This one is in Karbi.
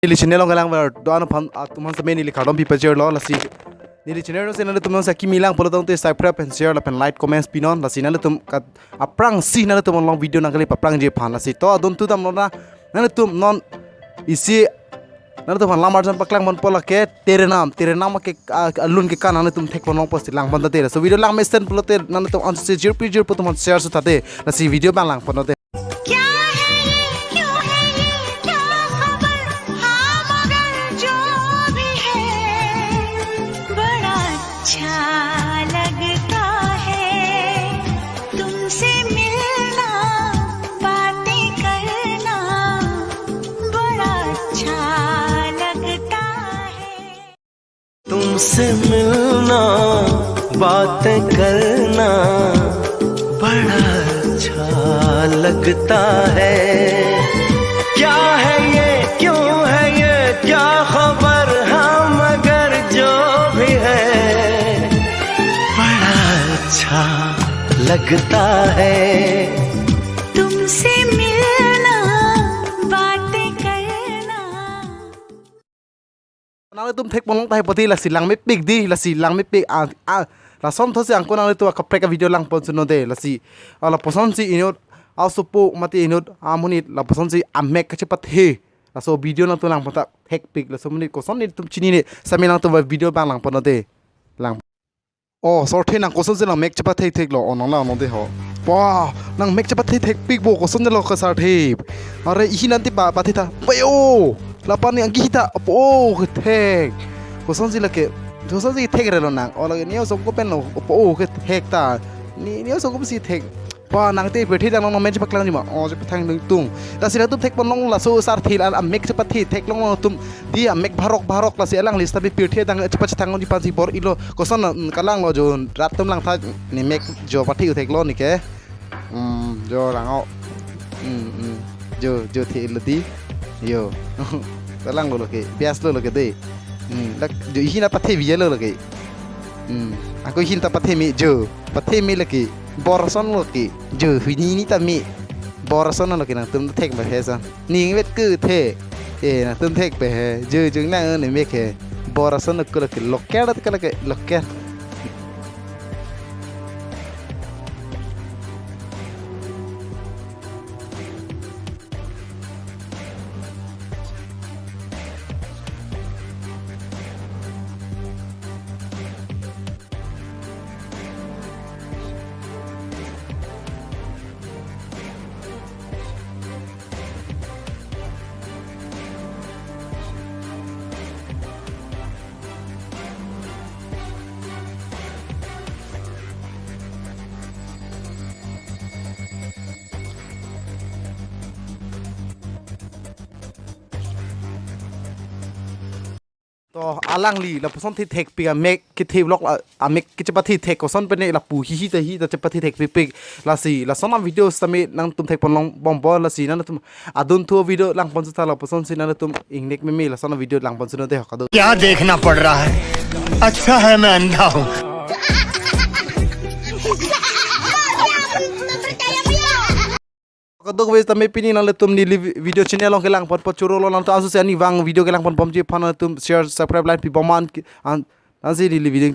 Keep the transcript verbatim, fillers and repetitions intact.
Neli channel along kelang ver do-an aphan atum aphan same neli kardom pipajirlo, lasi neli channel along si nanglitum along si akimi lang pulo tangte subscribe pen share lapen like comments pinon, lasi nanglitum kat aphrangsi nanglitum along video nangkele aphrangji aphan, lasi to adon tu damlo na nanglitum non isi nanglitum aphan lam arjan paklang ponpo lake Terenam, Terenam ke, ah, alun ke kan nanglitum thek pon longpo si lang pon tate. So video lang mesen pulote nanglitum ansi jirpi jirpo atum aphan share su tate. Lasi video abang lang pon tate. क्या है ये, क्यों है ये, क्या खबर, हाँ मगर जो भी है, बड़ा अच्छा लगता है तुमसे मिलना, बातें करना, बड़ा अच्छा लगता है। तुमसे मिलना, बातें करना, बड़ा अच्छा लगता है। क्या है ये, क्यों है ये, क्या खबर, हाँ मगर जो भी है, बड़ा अच्छा लगता है। तुमसे मिलना, बातें करना। Nanglitum thek pon long tahai poti, lasi lang mepik di, lasi lang mepik a, a, lason thotsi angko nanglitum akaprek a video lang pon suno de, lasi, a, lapuson si inut asopo mati inut amonit lapuson si amek kachepathe. Laso video nangtum lang pon ta thekpik, laso monit koson nelitum chinine, same nangtum video abang lang pon de. Lang. Oh, sorthe nang kosonsi nang mek chepathe theklo, oh, nang lang nang de ho. Wah, nang mek chepathe thekpik bo, kosonlo ke sarthe. Are ihi nanti pa pathe ta. Bayo, lapan ni angki ta. Oh, kethek. Kosonsi lake. Kosonsi thek relo nang. Oh, lake neo songko pen lo. Oh, kethek ta. Ne, neo songko si thek. Wah, nang te pirthe dang nang mek chepaklang ji ma. Oh, chepathe nangtum. Lasi nangtum thek pon long laso sarthe la, a mek chepathe thek long nangtum. Di amek barok barok, lasi alangli seta pirthe dang chepachethang ji aphansi bor-ilo. Koson, mm, kalang lo jo, rat atum lang tha, ne mek jo pathe theklo ne ke. Hmm, jo lang o. Hmm, hmm. Jo, jo thelo di. Jo. Kalang lo lo ke, bias lo lo ke de. Hmm, lak jo ihi na pathe biya lo lo ke. Hmm, ako ihi ta pathe me jo. Pathe me lake. Bor ason lo ke. Jo, hini ni ta me. Bor ason lo ke, nangtum thek ma he san. Ning vet ke the. Eh, nangtum thek pe he. Jo, jo nang ne mek he. Bor ason lo ke, loker ta ke, loker. To alangli lapuson thethekpik amek kethe vlog la, amek kechepathe thek koson pen ne lapu hihi ta hi ta chepathe thekpikpik, lasi lason a video sitame nangtum thek pon long bombo, lasi nangtum adun thu video lang pon seta lapuson si nangtum ingnek meme lason a video lang pon suno de ho kado. क्या देखना पड़ रहा है? अच्छा है मैं अंधा हूँ। Kadokave sitame pini nanglitum neli vi-, video channel along kelang ponpo choro lo, nangtum ansi ani vang video kelang ponbomji aphan nangtum share, subscribe, like pi bomnon ke, an, ansi neli video